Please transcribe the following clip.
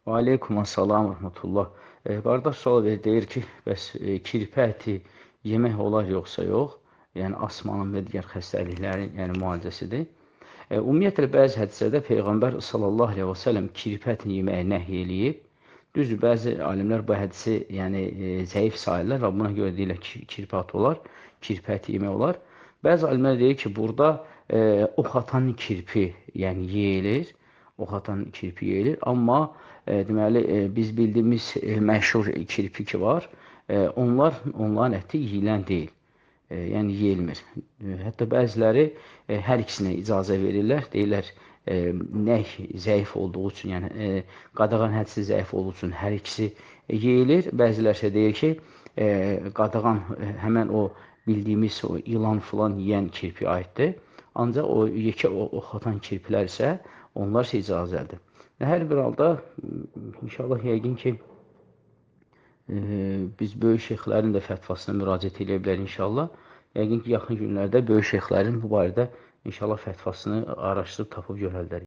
Və aleykum assalam rəhmətullah. Qardaş sual verir, deyir ki, bəs kirpi əti yemək olar yoxsa yox? Yəni asmanın və digər xəstəliklərin, yəni müalicəsidir. Ümumiyyətlə bəzi hədislərdə Peyğəmbər sallallahu əleyhi və səlləm kirpi ətini yeməyi nəhy eləyib. Düzdür, bəzi alimlər bu hədisi, yəni zəif sayırlar və buna görə deyirlər ki, kirpi əti olar, kirpi əti yemək olar. Bəzi alimlər deyir ki, burada ox atan kirpi, yəni yeyilir. Ox atan kirpi yeyilir. Amma deməli biz bildiyimiz məşhur kirpi ki var, onların əti yeyilən deyil. Yəni yeyilmir. Hətta bəziləri hər ikisinə icazə verirlər. Deyirlər nəh zəif olduğu üçün, yəni qadağan hədisi zəif olduğu üçün hər ikisi yeyilir. Bəzilər isə deyir ki, qadağan həmən o bildiyimiz o ilan filan yeyən kirpiyə aiddir. Ancaq o yekə ox atan kirpilər isə onlar isə icazəlidir. Hər bir halda inşallah yəqin ki biz böyük şeyxlərin də fətvasına müraciət edə bilərik inşallah. Yəqin ki, yaxın günlərdə böyük şeyxlərin bu barədə inşallah fətvasını araşdırıb tapıb görərlər.